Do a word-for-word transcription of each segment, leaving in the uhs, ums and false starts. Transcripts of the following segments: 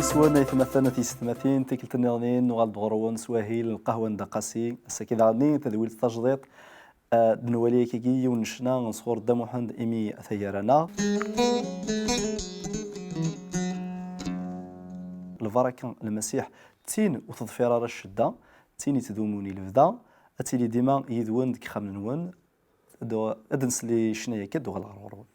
Swan aytmaten a tiyessetmatin, tikkelt nniḍen nuɣal-d ɣur-wen s wahil n lqahwa n Dda Qasi. Ass-agi daɣen tadwilt tajdiṭ, ah, d-nwali akkagi yiwen n ccna sɣur Dda Muḥend imi taggara-nneɣ. Lbaraka n Lmasiḥ d tin ur teḍfir ara ccedda, d tin yettdumun i lebda, ad tili dima yid-wen deg yixxamen-nwen. Ad, ad nsel i ccna-agi, ad d-uɣaleɣ ɣer ɣur-wen.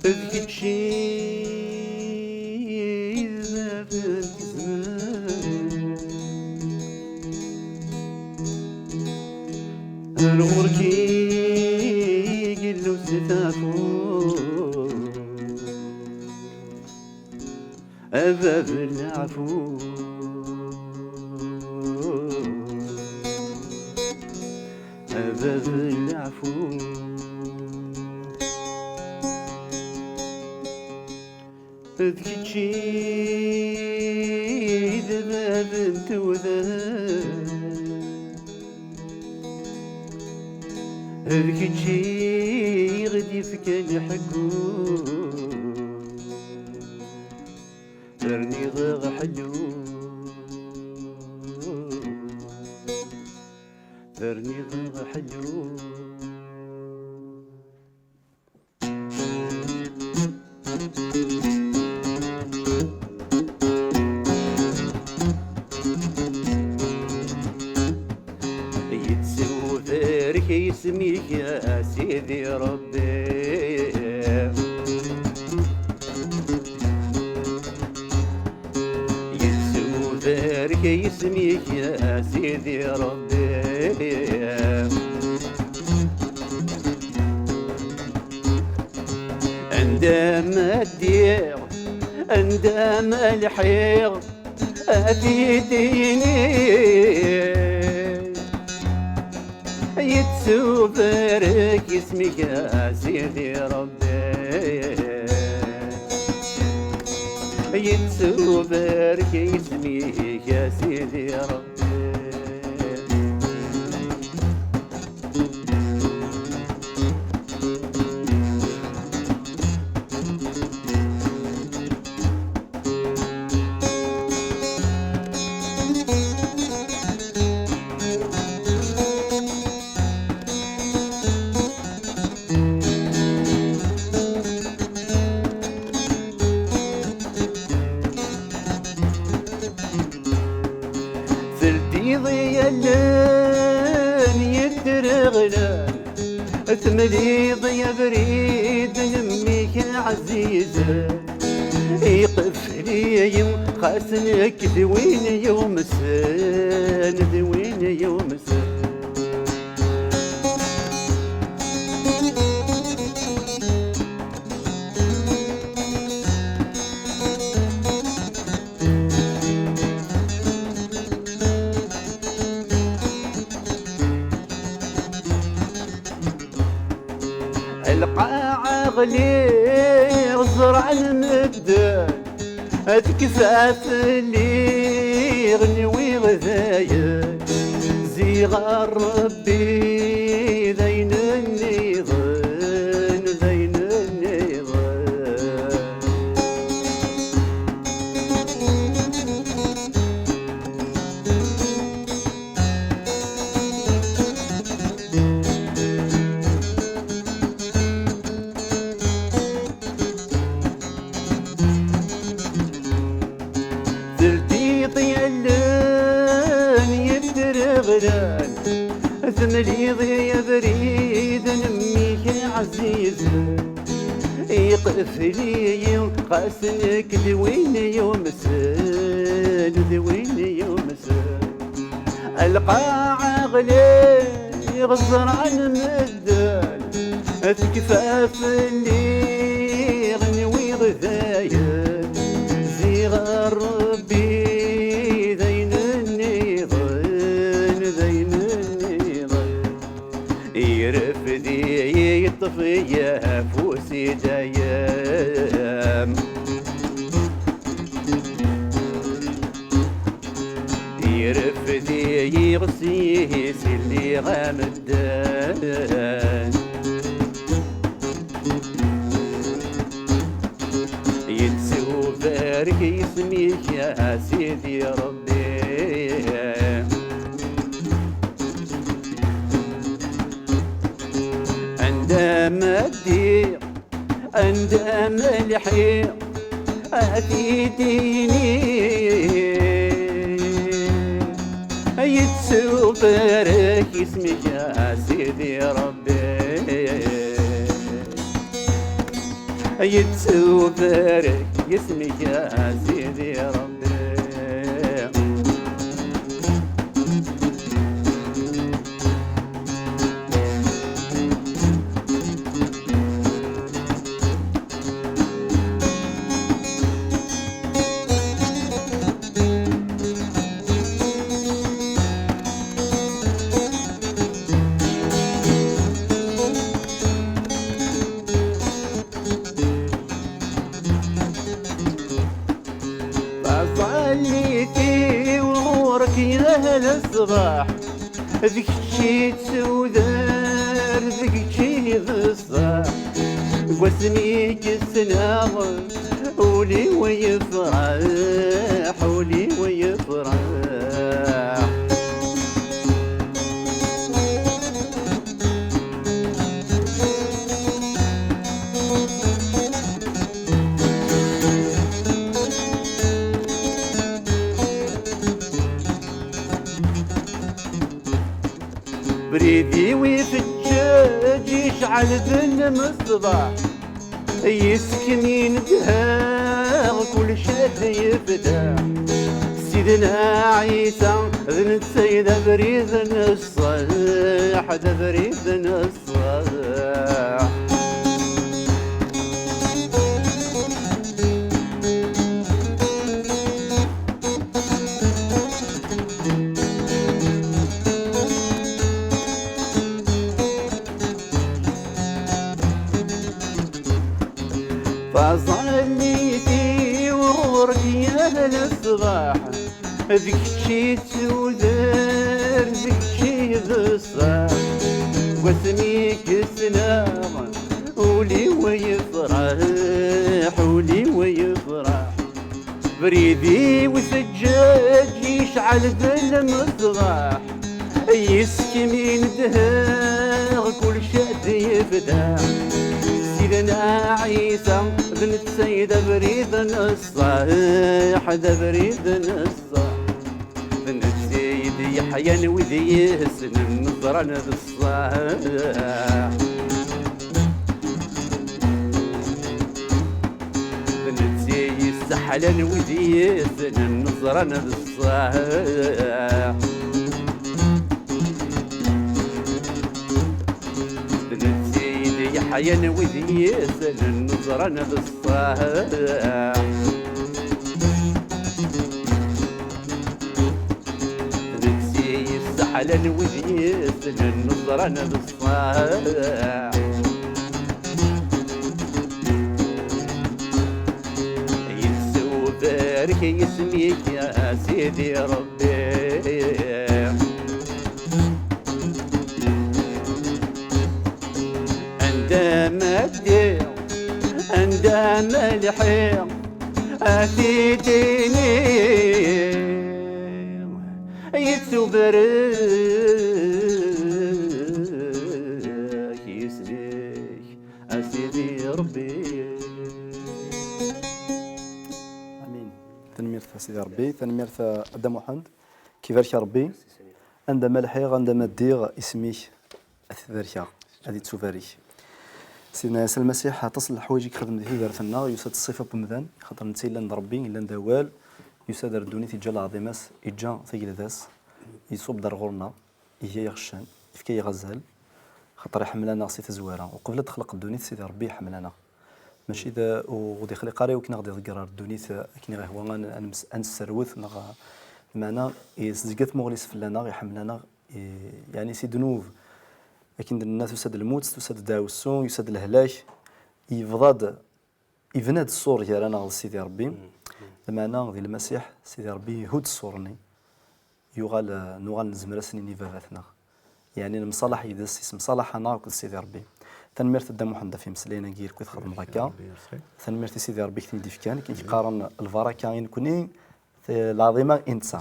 D kečč i d bab n tzemmar. Ar ɣur-k i yella usteɛfu, a bab n leɛfu. A bab n leɛfu, d kečč i d bab n tudert, d kečč i ɣ-d-yefkan ḥeggu, terniḍ-aɣ ḥellu. Terniḍ-aɣ ḥellu. Yettubarek yisem-ik a Sidi Ṛebbi. Yettubarek yisem-ik a Sidi Ṛebbi. Anda ma ddiɣ, anda ma lḥiɣ, ad t-id-iniɣ. Yettubarek isem-ik a Sidi Ṛebbi. Yettubarek isem-ik a Sidi Ṛebbi. Teldiḍ i allen yeddreɣlen, temliḍ i abrid n mmi-k ɛzizen. Iqfel-iyi xas nekk d win yumsen, d win yumsen. Lqaɛa ɣliɣ ẓran medden, tekfa fell-i ɣ-nwiɣ dayen. Ziɣ a Ṛebbi d ayen nniḍen, d ayen nniḍen. Teldiḍ i allen yeddreɣlen, temliḍ i abrid n mmi-k ɛzizen. Iqfel-iyi xas nekk d win yumsen, d win yumsen. Lqaɛa ɣliɣ ẓran medden, tekfa fell-i ɣ-nwiɣ dayen. Ziɣ a Ṛebbi d ayen nniḍen, d ayen nniḍen. Irfed Bdiɣ s-is i lliɣ ameddan. Yettubarek yisem-ik, a Sidi Ṛebbi. Anda ma ddiɣ, anda ma lḥiɣ, a t-id-iniɣ. Yettubarek yisem-ik, a Sidi Ṛebbi. Yettubarek yisem-ik, a Sidi Ṛebbi. Taẓallit-iw ɣur-k yal ṣṣbeḥ, d kečč i d tudert, d kečč i d ṣṣeḥ. Deg wasmi i k-ssneɣ, ul-iw yefreḥ, ul-iw yefreḥ. Brid-iw ifeǧǧeǧ, yecɛel d lmeṣbaḥ, yis-k mi nedheɣ, kullec ad yefdeḥ. Sidna Ɛisa, d netta i d abrid n ṣṣeḥ, d abrid n ṣṣeḥ. Taẓallit-iw ɣur-k yal ṣṣbeḥ, d kečč i d tudert, d kečč i d ṣṣeḥ. Wasmi i k-ssneɣ, ul-iw yefreḥ, ul-iw yefreḥ. Brid-iw ifeǧǧeǧ, yecɛel d lmeṣbaḥ, yis-k mi nedheɣ, kullec ad yefdeḥ. Sidna Ɛisa, d netta i d abrid n ṣṣeḥ, d abrid n ṣṣeḥ. D netta i d-yeḥyan wid yessnen, ẓran d ṣṣeḥ. D netta i yesseḥlan wid yessnen, ẓran d ṣṣeḥ. D netta i d-yeḥyan wid yessnen, ẓran d ṣṣeḥ. D netta i yesseḥlan wid yessnen, ẓran d ṣṣeḥ. Yettubarek yisem-ik, a Sidi Ṛebbi. Anda ma ddiɣ, anda ma lḥiɣ, a t-id-iniɣ. Yettubarek yisem-ik, a Sidi Ṛebbi. Amin. Tanemmirt a Sidi Ṛebbi, tanemmirt a Dda Muḥend. Kibarek Ṛebbi. Anda ma lḥiɣ, anda ma ddiɣ, isem-ik ad t-barkeɣ, ad ittubarek. Sidna Ɛisa Lmasiḥ, aṭas n leḥwayeǧ i yexdem di tudert-nneɣ, yusa-d ṣṣifa n wemdan, axaṭer netta yellan d Ṛebbi, yellan d awal, yusa-d ar ddunit, yeǧǧa leɛḍima-s, yeǧǧa tagelda-s, iṣubb-d ar ɣur-neɣ, iga-yaɣ ccan, yefka-yaɣ azal, axaṭer iḥemmel-aneɣ si tazwara. Uqbel ad texleq ddunit, Sidi Ṛebbi iḥemmel-aneɣ. Mačči d, ur ɣ-d-ixliq ara i wakken ad ɣ-d-iḍegger ar ddunit, akken i ɣ-ihwa ad n-, ad nems-, ad nesserwet, neɣ, meɛna, yezga tmuɣli-s fell-aneɣ, iḥemmel-aneɣ, i, yeɛni si ddnub, akken d-nenna, tusa-d lmut, tusa-d ddeɛwessu, yusa-d lehlak, yebḍa-d, yebna-d ṣṣur gar-aneɣ d Sidi Ṛebbi. Lameɛna di Lmasiḥ, Sidi Ṛebbi ihudd ṣṣur-nni, yuɣal, eh, nuɣal nezmer ad s-nini baba-tneɣ. Yeɛni nemṣalaḥ yid-s, yessemṣalaḥ-aneɣ akked Sidi Ṛebbi. Tanemmirt a Dda Muḥend ɣef yimeslayen-agi i txedmeḍ akka. Tanemmirt i Sidi Ṛebbi i k-ten-id-ifkan, akken i k-qqaren lbaraka i nekni, t-, lɛaḍima i netta.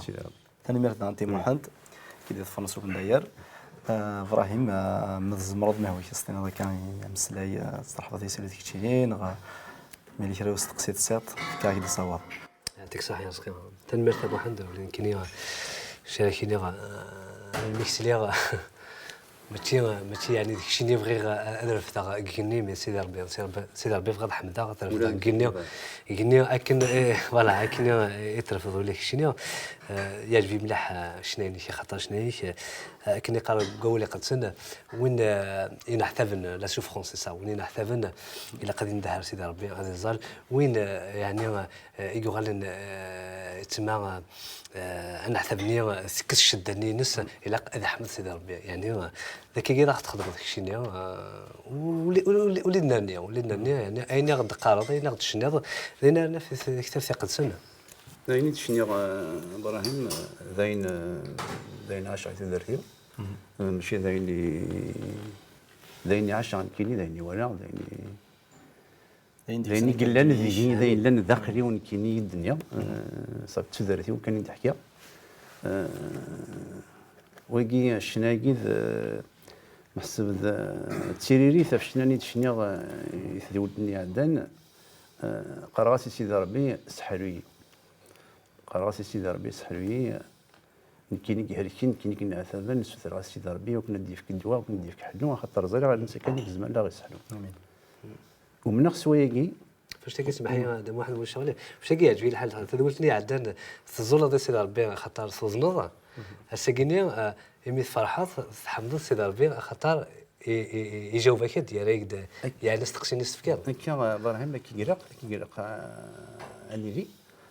Tanemmirt daɣen a Dda Muḥend, i k-id-iḍefren s ubendayer. Eh, Ibrahim, eh, ma tzemreḍ ma hwi-k ad s-tiniḍ akka i ameslay, eh, ad tṛeḥbeḍ yes-i ula d keččini, neɣ, eh, ma yella kra usteqsi tesɛiḍ, fkiɣ-ak-d asawaḍ. Yeɛṭik ṣṣeḥḥa, yeɛṭik ṣṣeḥḥa. Tanemmirt a Muḥend, ula d nekkini, eh, ccira k-iniɣ, eh, almi k-sliɣ, eh, mačči, eh, mačči yeɛni d keččini bɣiɣ, eh, ad refdeɣ deg igenni, mais Sidi Ṛebbi, Sidi Ṛebbi, Sidi Ṛebbi bɣiɣ ad ḥemdeɣ, ad refdeɣ deg igenni. Igenni akken, eh, voilà, akken, eh, i trefdeḍ ula d keččini. Eh, yeɛǧeb-iyi mliḥ, eh, ccna-inek, axaṭer ccna-inek, eh, akken iqqar deg wawal iqedsen, win, eh, ineḥtaben, la souffrance, c'est ça, win ineḥtaben, ilaq ad indeh ar Sidi Ṛebbi, ad iẓẓal. Win, eh, yeɛni, eh, i yuɣalen, eh, yettma, eh, aneḥtab-nni, eh, tekkes ccedda-nni-ines, ilaq ad iḥmed Sidi Ṛebbi. Yeɛni, eh, d akkagi i ɣ-txedmeḍ keččini, eh, uli, uli, uli, uli d-nerni, uli d-nerni, yeɛni, ayen i ɣ-d-teqqareḍ, ayen i ɣ-d-tcenniḍ, d ayen ara naf di Tektabt Iqedsen. D ayen i d-cniɣ, eh, Ibrahim, eh, d ayen, eh, d ayen ɛaceɣ i tudert-iw. Eh, mačči d ayen i, d ayen i ɛaceɣ nekkini, d ayen i walaɣ, d ayen i, d ayen i yellan deg-i, d ayen yellan daxel-iw nekkini i d-nniɣ. Eh, ṣaf d tudert-iw kan i d-ḥkiɣ. Eh, wagi, ccna-agi d, meḥseb d, d tiririt ɣef ccna-nni i d-cniɣ, eh, i tedwilt-nni iɛeddan. Eh, qqareɣ-as i Sidi Ṛebbi, seḥlu-yi. Qqareɣ-as i Sidi Ṛebbi, seḥlu-yi, nekkini i ihelken, nekkini i yenneɛtaben, ssutreɣ-as i Sidi Ṛebbi akken ad d-yefk ddwa, akken ad d-yefk ḥellu, axaṭer ẓriɣ d netta kan i izemren ad aɣ-isseḥlu. Amin. Umneɣ s wayagi. Fectagi, smeḥ-iyi, d Muḥend Mucaɣli. Fectagi yeɛǧeb-iyi lḥal, tadwilt-nni iɛeddan, teẓẓuleḍ i Sidi Ṛebbi, axaṭer tuḍneḍ. Ass-agi-nni, eh, imi tferḥeḍ, tḥemdeḍ Sidi Ṛebbi, axaṭer i, i, i, ijaweb-ak-d, yerra-ak-d, yeɛni asteqsi-nni s-tefkiḍ. Akka, eh, Ibrahim, akka i ilaq, akka i ilaq, eh, ad nili.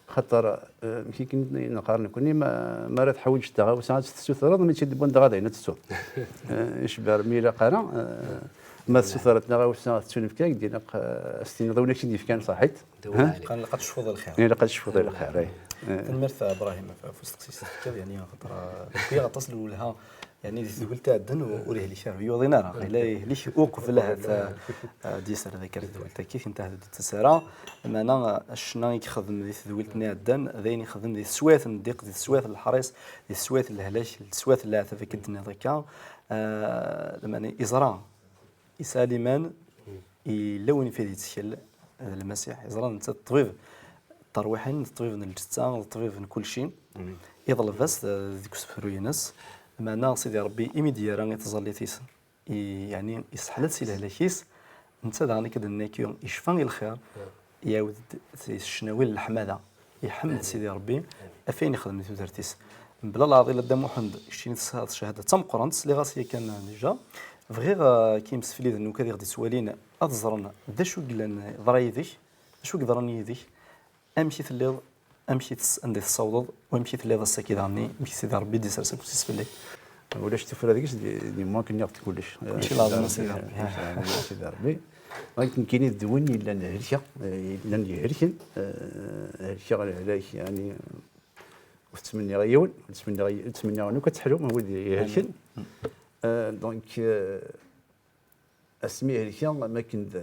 Xaṭer, eh, amek i neqqar nekkni, ma, ma ara teḥwiǧeḍ taɣawsa ad tt-tessutreḍ, mi tt-id-wwan dɣa d ayen ad tettuḍ. Eh, icebber mi ilaq ara, eh, ma tessutreḍ taɣawsa ad tettunefk-ak, d ilaq, eh, ad s-tiniḍ win ak-tt-id-yefkan ṣaḥit. Qqaren ilaq ad tecfuḍ i lxir. Ilaq ad tecfuḍ i lxir, ay. Eh. Tanemmirt a Ibrahim ɣef, ɣef usteqsi i s-tefkiḍ, yeɛni xaṭer, eh, wwiɣ aṭas n lwelha. Yeɛni di tedwilt iɛeddan ur, ur ihlik ara, ur yuḍin ara. Yella ihlik uqbel ahat, eh, eh, ad d-yas ar dagi ar tedwilt-agi, tin ahat ur d-tettas ara. Meɛna, eh, ccna i yexdem di tedwilt-nni iɛeddan, d ayen yexdem di teswiɛt n ddiq, di teswiɛt n leḥris, di teswiɛt n lehlak, di teswiɛt n leɛtab, akken d-tenniḍ akka. Eh, lameɛna yeẓra, yesɛa liman, yella win i d-yettkel, d Lmasiḥ. Yeẓra netta d ṭṭbib n terwiḥin, d ṭṭbib n lǧetta, d ṭṭbib n kulci. Iḍleb-as, eh, deg usefru-ines. Meɛna Sidi Ṛebbi, imi d-yerra i tẓallit-is, i, yeɛni, iseḥla-t si lehlak-is, netta daɣen i k-d-nenna akka, yecfa i lxir, iɛawed-d s ccnawi n leḥmada, iḥemmed Sidi Ṛebbi ɣef wayen ixdem di tudert-is. Mebla leɛḍil a Dda Muḥend, keččini tesɛiḍ cchada d tameqqrant, sliɣ-as yakan déjà. Bɣiɣ, eh, k-imsefliden akk ad iɣ-d-ittwalin, ad ẓren d acu i yellan yeḍra yid-k, d acu i yeḍran yid-k, amek i telliḍ, amek i tes-, anda i tessawḍeḍ, u amek i telliḍ ass-agi daɣen, amek Sidi Ṛebbi i d-isers afus-is fell-ak? Ulac tuffra deg-s, di, di moi, akken nniɣ-d kullec. Kullec i lɛaḍima n Sidi Ṛebbi. Kullec i lɛaḍima n Sidi Ṛebbi. Nekk nekkini d win yellan helkeɣ, eh, yellan ihelken, eh, helkeɣ lehlak, yeɛni, ur tettmenniɣ i yiwen, ur tettmenniɣ i, ur tettmenniɣ i yiwen akk ad teḥlu, wid ihelken. Eh, donc, eh, asmi helkeɣ, am akken d,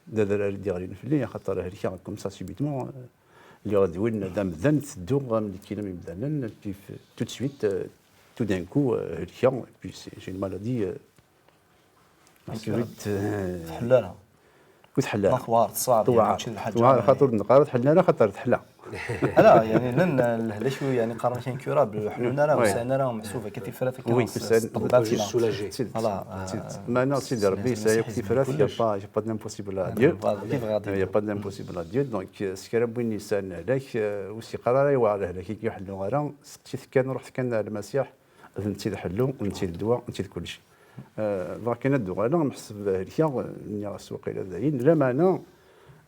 d adrar i d-yeɣlin fell-i, axaṭer helkeɣ comme ça subitement, eh, lliɣ d win d amdan, tedduɣ am nekkini am imdanen, puis tout de suite, eh, tout d'un coup, eh, helkeɣ, et puis c'est, j'ai une maladie, eh, Ur tḥellu ara. Ur tḥellu ara. Tewɛer, teṣɛeb, yeɛni, mačči d lḥaǧa. Tewɛer, xaṭer ur d-neqqar ur tḥellu ara, xaṭer teḥla. Ala, yeɛni, llan lehlak, yeɛni, qqaren-ak incurable, ur ḥellun ara, ur sɛin ara meḥsub akka tifrat akka s ṭṭebbat. Soulagé. Voilà. Meɛna Sidi Ṛebbi yesɛa akk tifrat, il y a pas, il y a pas d'impossible à Dieu. Il y a pas d'impossible à Dieu. Donc, euh, s kra n win yesɛan lehlak, euh, ur s-yeqqar ara yewɛer lehlak-agi, ur ḥellu ara, seqsit kan, ruḥet kan ar Lmasiḥ, d netta i d ḥellu, d netta i d ddwa, d netta i d kullec. Eh, dɣa kan ad d-uɣaleɣ, meḥseb helkeɣ, nniɣ-as waqila dayen, lameɛna,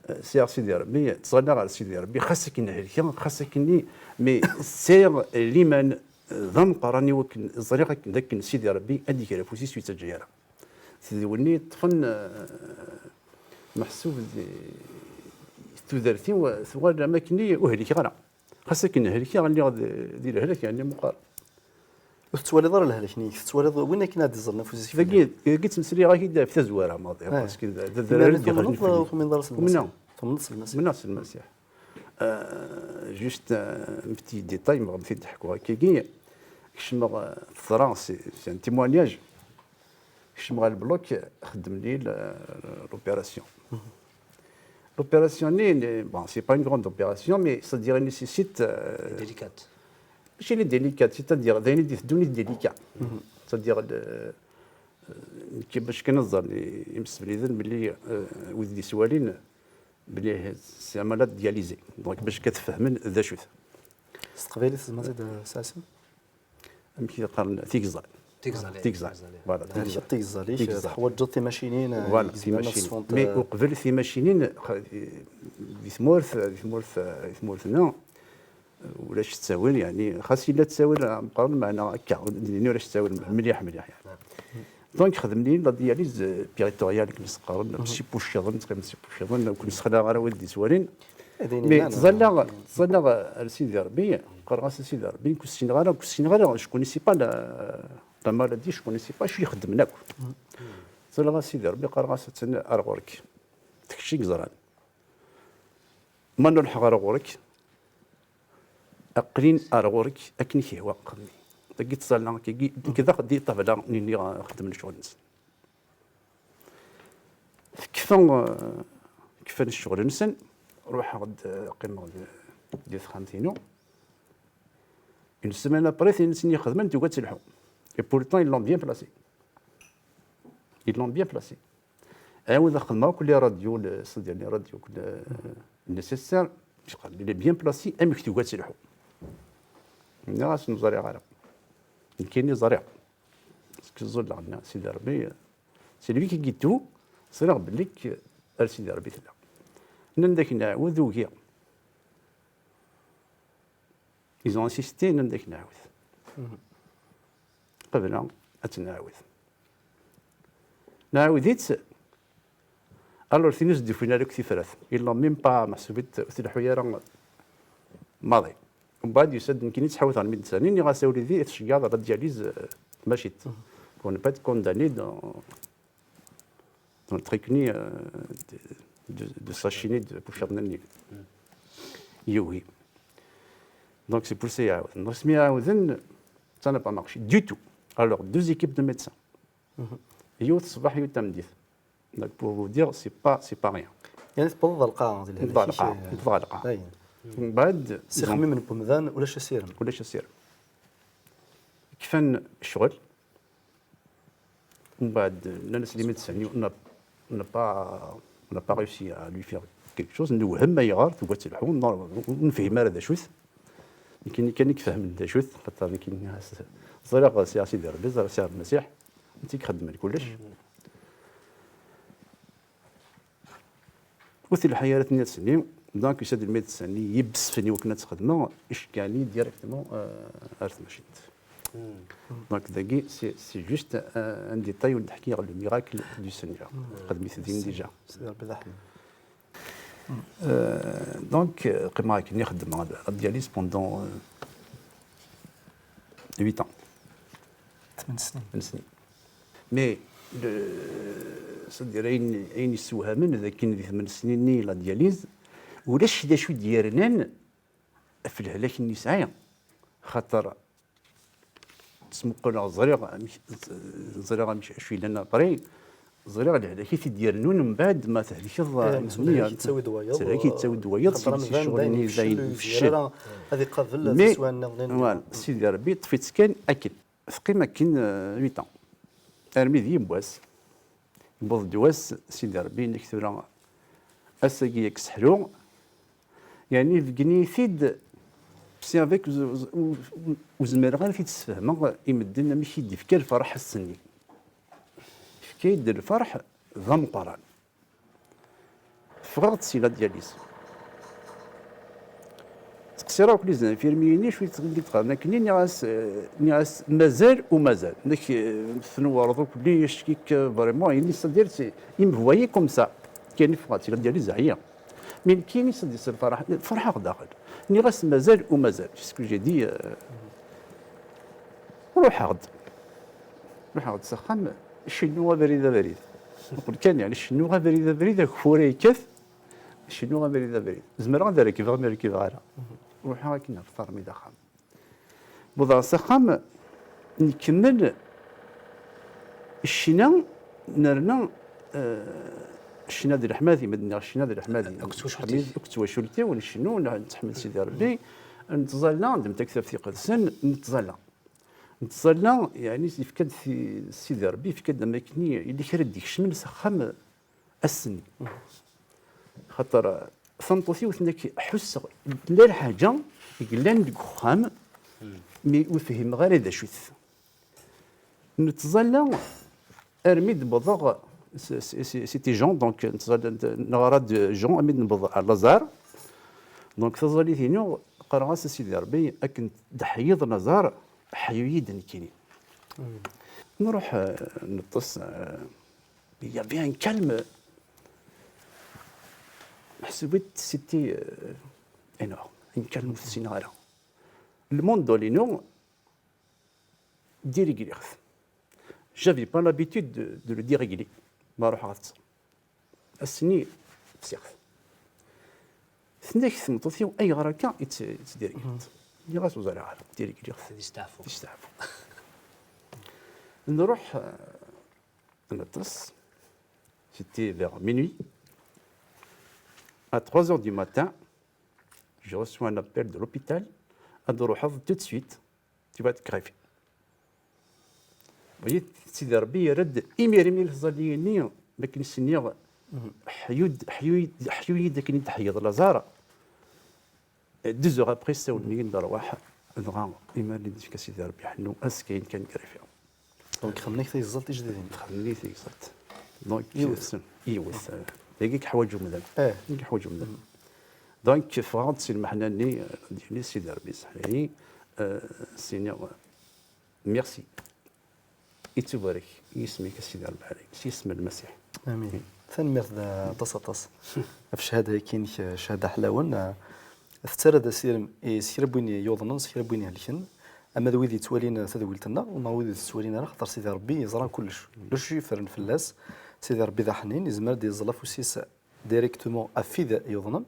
eh, sɛiɣ Sidi Ṛebbi, ttẓallaɣ ɣer Sidi Ṛebbi, xas akken helkeɣ, xas akkenni, mais sɛiɣ liman, eh, d ameqqran i wakken ẓriɣ akken, d akken Sidi Ṛebbi ad d-iger afus-is ur yettaǧǧa ara. Tedwilni ṭṭfen, eh, meḥsub di tudert-iw, eh, tuɣal am akkenni ur helkeɣ ara. Xas akken helkeɣ, lliɣ di, di lehlak, yeɛni meqqar. Ur tettwaliḍ ara lehlak-nni, tettwaliḍ win akken ad d-iẓren afus-ik. Dagi, dagi ttmeslayeɣ-ak-id ɣef tazwara maḍi, parce que d adrar i d-ixelfen fell-i. Tumneḍ s Lmasiḥ? Tumneḍ s Lmasiḥ. Tumneɣ s Lmasiḥ. Juste un petit détail, ma ɣ-t-id-ḥkuɣ akkagi. Kecmeɣ, teẓra, c'est un témoignage. Kecmeɣ ɣer le bloc, xeddmen-iyi l'opération. L'opération-nni, bon, c'est pas une grande opération, mais c'est-à-dire, il nécessite. Délicate. Mačči délicate, c'est-à-dire, d ayen i d-iteddun i délicat. C'est-à-dire, nekk bac kan ad ẓren imsefliden belli wid d-iswalin, belli c'est un malade dialysé. Donc, bac kan ad fehmen d acu-t. S teqbaylit, tzemreḍ ad d-tesɛasem? Amek i qqaren, tigẓal. Tigẓal. Tigẓal. Voilà, tigẓal. Tigẓal. Teḥwaǧeḍ timacinin. Voilà, timacinin. Mais uqbel timacinin, di tmurt, di tmurt, di tmurt-nneɣ, ulac ttawil, yeɛni, xas yella ttawil ameqqran, meɛna akka, ur d-nini ulac ttawil mliḥ, mliḥ, yeɛni. Donc, xedmen-iyi la dialyse péritonéale, akken i s-qqaren, s ipucciḍen, ttqqimen s ipucciḍen, ur ken-ssexlaɛeɣ ara wid d-iswalin. Mais ttẓallaɣ, ttẓallaɣ ar Sidi Ṛebbi, qqareɣ-as a Sidi Ṛebbi, ur ssineɣ ara, ur ssineɣ ara, je connaissais pas la, la maladie, je connaissais pas acu i xeddmen akk. Ttẓallaɣ a Sidi Ṛebbi, qqareɣ-as attan ar ɣur-k. D kečč i yeẓran. Ma nruḥeɣ ar ɣur-k, aql-in ar ɣur-k akken i k-ihwa, xedmen-iyi. Dagi ttẓallaɣ akkagi, nekk dax di ṭṭabla-nni xeddmen ccɣel-nsen. Tekfa, kfan ccɣel-nsen, ruḥeɣ-d, qqimeɣ di, di texxamt-inu. Une semaine après, tin-nsen i xedmen tugi ad telḥu. Et pourtant, ils l'ont bien placé. Ils l'ont bien placé. Ɛawdeɣ xedmeɣ akk les radios, c'est-à-dire les radios nécessaires, il est bien placé, amek tugi ad telḥu. Nniɣ-asen ur ẓriɣ ara. Nekkini ẓriɣ. Parce que ẓẓulleɣ, nniɣ, Sidi Ṛebbi, c'est lui qui guide tout, ẓriɣ belli ar Sidi Ṛebbi tella. Nnan-d ad k-nɛawed, ugiɣ. Ils ont insisté, nnan-d ad k-nɛawed. Qebleɣ ad tt-nɛawed. Nɛawed-itt, alors tin ur s-d-ufin ara akk tifrat. Il n'a même pas, meḥsub ur tleḥḥu ara maḍi. Mbeɛd yusa-d nekkini ttḥawteɣ lmidsa-nni, nniɣ-as a wlidi, tceggeḍ la dialyse, euh, tmacint. Pour ne pas être condamné dans, dans le truc-nni, euh, de, de, de sachet-nni, de pucciḍ-nni. Yugi. Donc c'est pour ça i ɛawden. Donc asmi ɛawden, ça n'a pas marché du tout. Alors, deux équipes de médecins. Yiwet ṣṣbeḥ, yiwet tameddit. Donc, pour vous dire, c'est pas, c'est pas rien. Yeɛni tewwḍeḍ ɣer lqaɛa, di lehlak-ik. Tewwḍeḍ ɣer lqaɛa, tewwḍeḍ ɣer lqaɛa. Mbeɛd, s ixemmimen n wemdan, ulac asirem. Ulac asirem. Kfan ccɣel. Mbeɛd, nnan-as les médecins, on n'a, on n'a pas, on n'a pas réussi à lui faire quelque chose. Newhem ayɣer tugi ad telḥu, ur nefhim ara d acu-t. Nekkini kan i ifehmen d acu-t, xaṭer nekkini nniɣ-as, ẓriɣ sɛiɣ Sidi Ṛebbi, ẓriɣ sɛiɣ Lmasiḥ, netta i ixeddmen kullec. Ur telḥa ara tenniḍ-nni, donc yusa-d lmidsa-nni, yebbesfen i wakken ad tt-xedmeɣ, iceggeɛ-iyi directement, euh, ar tmacint. Donc dagi, c'est, c'est juste un, un détail ur d-ḥkiɣ, le miracle du Seigneur. Xedmet din déjà. Sidi Ṛebbi d aḥnin. Euh, donc, euh, qqimeɣ akken i xeddmeɣ la dialyse pendant, euh, huit ans. Tmen snin. Tmen snin. Mais, le, c'est-à-dire, ayen, ayen yessewhamen d akken di tmen snin-nni la dialyse, ulac d acu i d-yernan ɣef lehlak-nni yesɛa, xaṭer ttmuquleɣ, ẓriɣ amek, ẓriɣ amek acu yellan après, ẓriɣ lehlak i t-id-yernun mbeɛd ma thelkeḍ. Ttehlik yettawi-d wayeḍ, ttehlik yettawi-d wayeḍ, xaṭer amdan d ayen yefcel, ur yezmir ara ad iqabel tiswiɛin nniḍen. Sidi Ṛebbi yeṭṭef-itt kan akken. Teqqim akken, euh, huit ans. Armi d yiwwas. Yewweḍ-d wass, Sidi Ṛebbi yenna-k tura, ass-agi ad k-sseḥluɣ. Yeɛni, ibeggen-iyi-t-id, c'est avec, ur, ur, ur, ur zmireɣ ara ad t-id-sfehmeɣ i medden amek i d-ifka lferḥ ass-nni. Ifka-yi-d lferḥ d ameqqran. Ffɣeɣ-d si la dialyse. Seqsiɣ akk les infirmiers-nni acu i d-qqaren akken, nniɣ-as, eh, nniɣ-as mazal u mazal. Nek, eh, tnewwreḍ akk, les chics, vraiment, il, c'est-à-dire, il me voyait comme ça. Kan ffɣeɣ-d si la dialyse, ɛyiɣ. Mi nekkini s-d-yesselferḥ, ferḥeɣ daɣen. Nniɣ-as mazal u mazal. C'est ce que j'ai dit, euh, ruḥeɣ-d. Ruḥeɣ-d s axxam, cennuɣ abrid abrid. Muqel kan, yeɛni cennuɣ abrid abrid, ageffur yekkat, cennuɣ abrid abrid. Zemreɣ ad rekbeɣ, mi rekbeɣ ara. Ruḥeɣ akken ɣef termi d axxam. Wwḍeɣ s axxam, nkemmel ccna, nerna, eh, ccna d leḥmadi, ma d-nniɣ ccna d leḥmadi. Akked twacult-ik. Akked twacult-iw, ncennu, n-, nettḥemmid Sidi Rebbi, nettẓalla, d taktabt iqedsen, nettẓalla. Nettẓalla, yeɛni yefka-d ti-, Sidi Rebbi, yefka-d am akken yella kra d-ikecmen s axxam ass-nni. Xaṭer tameṭṭut-iw tenna-k ḥusseɣ tella lḥaǧa i yellan deg uxxam, mi ur fhimeɣ ara d acu-t. Nettẓalla armi d-wwḍeɣ, c-, c-, c-, c'était Jean, donc nettẓalla, neɣra-d Jean armi d-newweḍ ar Lazare. Donc taẓallit-inu qqareɣ-as a Sidi Rebbi, akken d-ḥyiḍ Lazare, ḥyu-yi-d nekkini. Nruḥ, euh, neṭṭes, euh, il y avait un calme. Ḥseb-it, c'était, euh, énorme. Un calme ur t-ssineɣ ara. Lmundol-inu, dirigliɣ-t. J'avais pas l'habitude de, de le dérégler. Ma ruḥeɣ ad ṭṭseɣ. Ass-nni, fsiɣ-t. Tenna-k tmeṭṭut-iw, "Ayɣer akka i tt-, i tt-dirigliɣ?" Nniɣ-as, "Ur ẓriɣ ara, dirigliɣ-t." Ad yesteɛfu. Yesteɛfu. Nruḥ, euh, neṭṭes. C'était vers minuit. À trois heures du matin, je reçois un appel de l'hôpital. "Ad truḥeḍ tout de suite. Tu vas être greffé." Voyez, Sidi Rebbi yerra-d imir imir tẓalli-nni, mi akken s-nniɣ, ḥyu-d, ḥyu-yi-d, ḥyu-yi-d akken i d-ḥyiḍ Lazare. Deux heures après, ssawlen-iyi-d rwaḥ, dɣa imir-nni d-yefka Sidi Rebbi ḥennu, azekka-yin kan greffé. Donc xedmen-ak tayeẓẓalt ijdiden? Xedmen-iyi tayeẓẓalt. Donc, yiwet. Yiwet, euh, dagi i yeḥwaǧ umdan. Eh. Dagi i yeḥwaǧ umdan. Donc, ffɣeɣ-d si lmeḥna-nni, euh, d-yini Sidi Rebbi saḥi, euh, s-iniɣ, euh, merci. Ittubarek yisem-ik a Sidi Rebbi ɛli, s yisem n Lmasiḥ. Amin. Tanemmirt d aṭas, aṭas ɣef ccahada-agi-inek, ccahada ḥlawen. Tettarra-d asirem i s kra n win yuḍnen, s kra n win ihelken, ama d wid yettwalin tadwilt-nneɣ, neɣ wid ur tettwalin ara, xaṭer Sidi Rebbi yeẓra kullec. Ulac acu yeffren fell-as. Sidi Rebbi d aḥnin, yezmer ad d-yeẓẓel afus-is directement ɣef wid yuḍnen,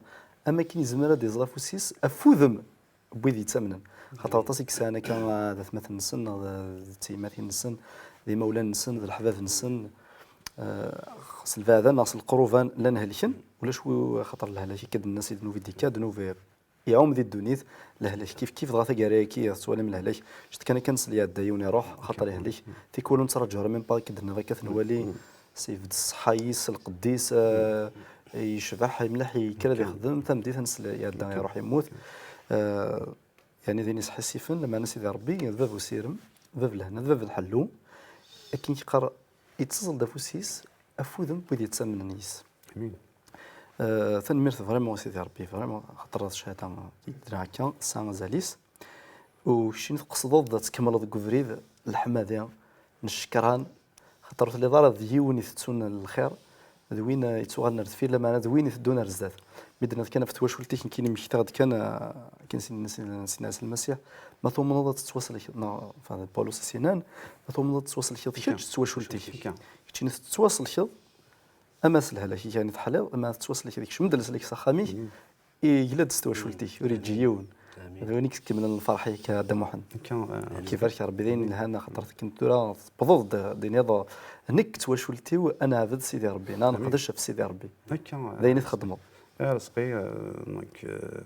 am akken yezmer ad d-yeẓẓel afus-is ɣef wudem n wid yettamnen. Xaṭer aṭas i yesɛan akka, ah, d atmaten-nsen, neɣ d, d tiyemmatin-nsen, d imawlan-nsen, d leḥbab-nsen, eh, s lbeɛda neɣ s leqruban, llan helken, ulac wi, xaṭer lehlak akka d-nenna si ddnub i d-ikka, ddnub iɛum di ddunit, lehlak kif kif, dɣa taggara-agi tettwalim lehlak, ǧǧet kan akka nesel iɛedda yiwen iruḥ, xaṭer ihlek, tikwal ur nettraǧu ara, même pas akken d-tenniḍ akka, ad t-nwali, s ibedd ṣṣeḥḥa-is, lqedd-is, eh, yecbeḥ mliḥ, yekker ad ixdem, tameddit ad nesel iɛedda iruḥ yemmut. Eh, Yeɛni d ayen yesḥissifen, lameɛna Sidi Rebbi d bab usirem, d bab lehna, d bab lḥellu. Akken i yeqqar, yetteẓẓel-d afus-is ɣef wudem n wid yettamnen yis. Amin. Euh, tanemmirt vraiment a Sidi Rebbi, vraiment, xaṭer ccahada d-nniɣ akka, tesɛa azal-is. U keččini tqesdeḍ-d ad tkemmleḍ deg ubrid n leḥmadi, n ccekran, xaṭer ur telliḍ ara d yiwen itettun lxir, d win, eh, yettuɣalen ar deffir, lameɛna d win iteddun ar zdat. Mi d-tenniḍ kan ɣef twacult-ik, nekkini mmektaɣ-d kan, eh, akken s-yenna Sidna Ɛisa Lmasiḥ, ma tumneḍ ad tettwaselkeḍ, neɣ, enfin, d Pawlus i s-yennan, ma tumneḍ ad tettwaselkeḍ kečč d twacult-ik. Keččini tettwaselkeḍ, ama s lehlak-ik, yeɛni teḥliḍ, ama tettwaselkeḍ, ikcem-d leslak s axxam-ik, yegla-d s twacult-ik, ur yeǧǧi yiwen. Amin. D win i ikemmlen lferḥ-ik a Dda Muḥend. Akka, eh, ad k-ibarek Rebbi d ayen yelhan, axaṭer akken tura tewwḍeḍ-d, d-tiniḍ, nekk d twacult-iw ad neɛbed Sidi Rebbi, neɣ neqdec ɣef Sidi Rebbi. Akka, d ayen i txeddmeḍ. Eh, Rezqi, eh, nekk, eh,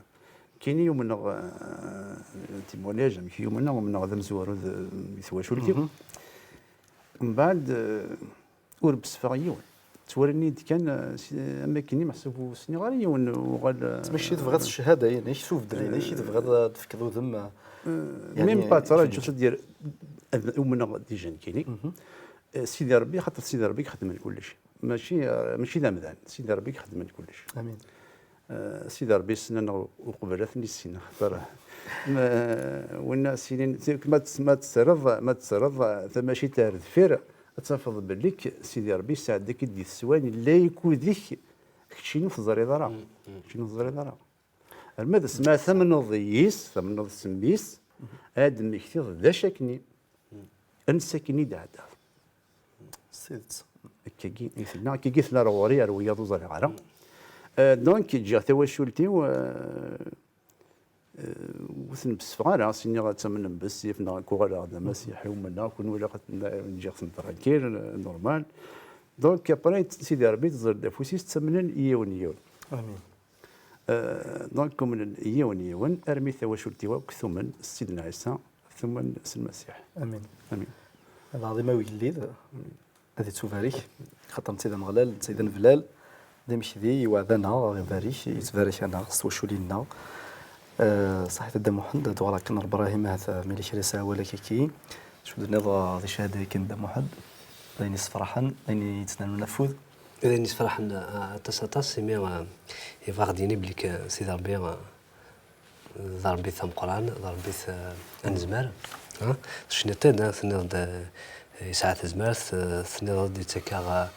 nekkini yumneɣ, eh, témoignage, amek yumneɣ, umneɣ d amezwaru d, di twacult-iw. Mbeɛd, eh, ur besfeɣ yiwen. Ttwalin-iyi-d kan, eh, s-, am akken meḥsub ur sniɣ ara yiwen, uɣal, eh, mačči tebɣiḍ ccahada-inek, tubeddel-inek i tebɣiḍ ad d-tefkeḍ udem, eh, yeɛni, même pas, ttṛaǧu, c'est-à-dire, ad umneɣ déjà nekkini. Eh, Sidi Rebbi, xaṭer Sidi Rebbi i ixedmen kullec. Mačči, eh, mačči d amdan, Sidi Rebbi i ixedmen kullec. Amin. Eh, Sidi Rebbi yessen-aneɣ uqbel ad t-nissin, axaṭer, ma, winna sinin, ma tt-, ma tettarreḍ, ma tettarreḍ tamacint ar deffir, ad tafeḍ belli k-, Sidi Rebbi yesɛedda-k-id di teswan, yella ikud-ik, Keččini ur teẓriḍ ara. Keččini ur teẓriḍ ara. Arma d asmi tamneḍ yis, tamneḍ s mmi-s, ad d-mmektiḍ d acu akkenni. Ansa akkenni d-ɛeddaḍ. S tidet. Akkagi i tella, akkagi tella ar ɣur-i, ar wiyaḍ ur ẓriɣ ara. Euh, donc, ǧǧiɣ tawacult-iw, euh, euh, ur ten-bessfeɣ ara, s-iniɣ ad tamnem bessif, neɣ ad k-uɣaleɣ d amasiḥi, umneɣ, kunwi ilaq ad ten-, ǧǧiɣ-ten tranquille, euh, normal. Donc, après, Sidi Rebbi teẓẓel-d afus-is, ttamnen yiwen yiwen. Amin. Euh, donc, umnen yiwen yiwen, armi tawacult-iw akk tumen s Sidna Ɛisa, tumen s Lmasiḥ. Amin. Amin. Lɛaḍima ugellid, ad ittubarek, xaṭer netta d Ameɣlal, netta d aneblal, d amekdi, yewɛed-aneɣ, ad ibarek, yettbarek-aneɣ s twaculin-nneɣ. Euh, ṣaḥit a Dda Muḥend, ad uɣaleɣ kan ɣer Brahim, ahat, euh, ma yella kra yesɛa awal akka-agi. Acu d-tenniḍ, uh, di ccahada-agi n Dda Muḥend? D ayen yessefraḥen, d ayen yettnalun afud? D ayen yessefraḥen, uh, aṭas, aṭas, imi, uh, yebɣa ad d-yini belli k-, Sidi Ṛebbi, uh, d Ṛebbi-t ameqqran, d Ṛebbi-t, uh, anezmar. Ha? Tecniḍ-t-id, ha? Tenniḍ-d, uh, yesɛa tazmert, uh, tenniḍ-d yettak-aɣ, uh,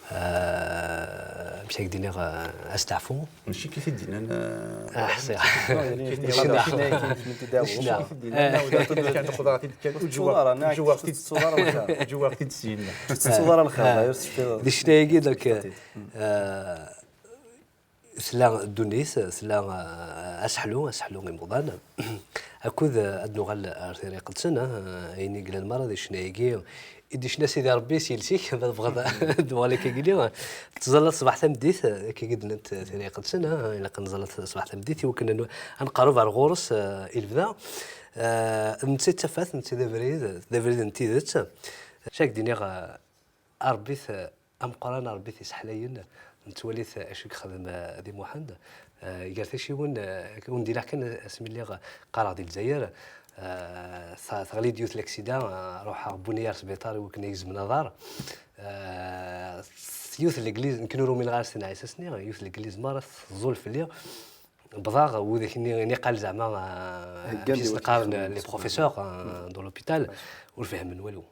uh, amek ad k-d-iniɣ, uh, asteɛfu. Mačči kif i d-nnan, ah, ḥṣiɣ. Ur ǧuwaɣ-t-id kan, ur ǧuwaɣ-t-id kan. Ur ǧuwaɣ-t-id syin. Ur ǧuwaɣ-t-id syin. Ur tettuḍ ara lxir, ur tecfiḍ. Di ccna-agi, donc, euh, tella ddunit, tella, euh, aseḥlu, aseḥlu imuḍan. Akud, euh, ad nuɣal ar Tira Iqedsen, ah, ayen i yellan merra di ccna-agi, i d-icna Sidi Ṛebbi s yiles-ik, ma tebɣiḍ ad d-uɣal akka gili. Tettẓallaḍ ṣṣbeḥ tameddit, akka i d-nnant Tira Iqedsen, ah, ilaq ad nettẓalla ṣṣbeḥ tameddit, i wakken ad nu-, ad nqerreb ar ɣur-s, ah, i lebda. Ah, netta d tafat, netta d abrid, d abrid n tidet. Acu ak-d-iniɣ, ah, Ṛebbi-t, ah, ameqqran, Ṛebbi-t iseḥlayen, nettwali-t acu i yexdem, ah, di Muḥend. Eh, gar tacciwin, eh, ur ndileɣ kan asmi lliɣ qqareɣ di Lezzayer, eh, ta-, teɣli-d yiwet laksida, eh, ruḥeɣ wwin-iyi ar sbiṭar i wakken ad yi-gezmen aḍar. Eh, yiwet n legliz, nekk ur umineɣ ara s Sidna Ɛisa, s-nniɣ, yiwet n legliz merra teẓẓul fell-i. Bḍaɣ, widak-nni, niqal zeɛma, eh, amek i sen-qqaren, les professeurs, eh, de l'hôpital, ur fhimen walu.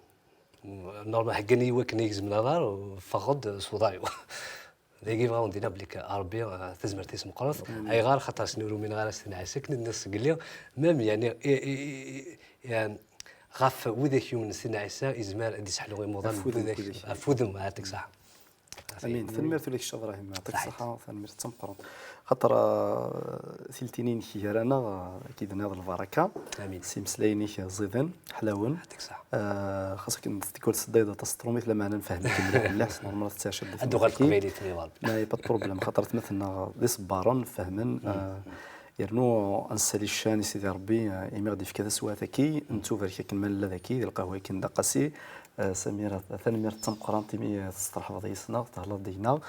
Normal, heggan-iyi wakken ad yi-gezmen aḍar, ffɣeɣ-d s uḍar-iw. Dagi bɣiɣ wen-d-iniɣ belli Ṛebbi, eh, tazmert-is meqqret. Ayɣer? Xaṭer s-nni ur umineɣ ara s Sidna Ɛisa, akken i d-nniɣ seg lliɣ, même, yeɛni, i, i, i, i, yeɛni, ɣef widak yumnen s Sidna Ɛisa, yezmer ad d-iseḥlu imuḍan n widak, ɣef wudem, yeɛṭik ṣṣeḥḥa. Amin. Tanemmirt ula d kečč a Ibrahim, yeɛṭik ṣṣeḥḥa, tanemmirt d tameqqrant. Xaṭer, eh, tiltinin-inek gar-aneɣ, eh, akka i d-tenniḍ lbaraka. Amin. S imeslayen-ik ẓiden, ḥlawen. Yeɛṭik ṣṣeḥḥa. Eh, xas akken tikwal tseddayeḍ aṭas n trumit, lameɛna nfehhem-ik mliḥ, mliḥ, s normal ad tettɛicaḍ di... Ad d-tuɣal teqbaylit-nni, ɣer. Ma, pas de problème, xaṭer atmaten-nneɣ d iṣebbaren, fehmen, eh, yernu ad nessali ccan i Sidi Ṛebbi, eh, imi ɣ-d-yefka taswiɛt-agi, nettubarek akken ma nella dagi, di lqahwa-agi n Dda Qasi. Eh, Samira, tanemmirt d tameqqrant imi, eh, testeṛḥbeḍ yis-neɣ, thellaleḍ deg-neɣ.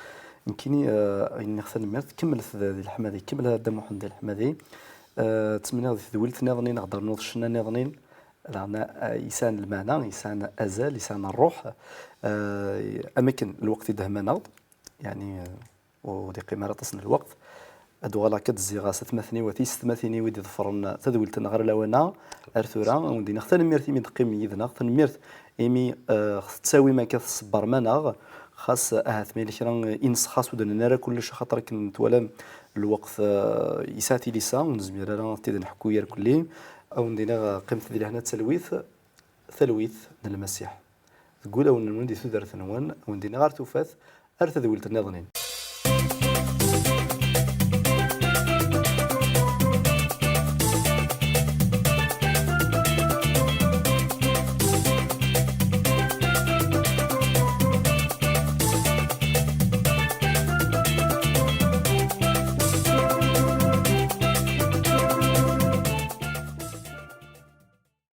Nekkini, eh, ad iniɣ tanemmirt, kemmlet d, di leḥmadi, kemmel a Dda Muḥend di leḥmadi. Eh, ttmenniɣ di tedwilt nniḍen i neɣ d-ternuḍ ccna nniḍen, daɣen, eh, yesɛan lmeɛna, yesɛan azal, yesɛan ṛṛuḥ. Eh, am akken lweqt i d-hmaneɣ-d, yeɛni, eh, ur d-iqqim ara aṭas n lweqt. Ad uɣaleɣ akka d-zziɣ s atmaten-iw, a tiyessetmatin-iw i d-iḍefren tadwilt-nneɣ ar lawan-a, ar tura, ad wen-d-iniɣ tanemmirt imi d-teqqim yid-neɣ, tanemmirt imi, eh, ɣ-tettawim akka, tṣebberem-aneɣ, xas ahat ma yella kra i nesxas ur d-nenni ara kullec, axaṭer akken twalam lweqt, eh, yesɛa tilisa, ur nezmir ara ad t-id-nḥekku irkelli. Ad wen-d-iniɣ, eh, qqimet di lehna d talwit, talwit n Lmasiḥ deg wulawen-nwen, di tudert-nwen, ad wen-d-iniɣ ar tufat, ar tadwilt nniḍen.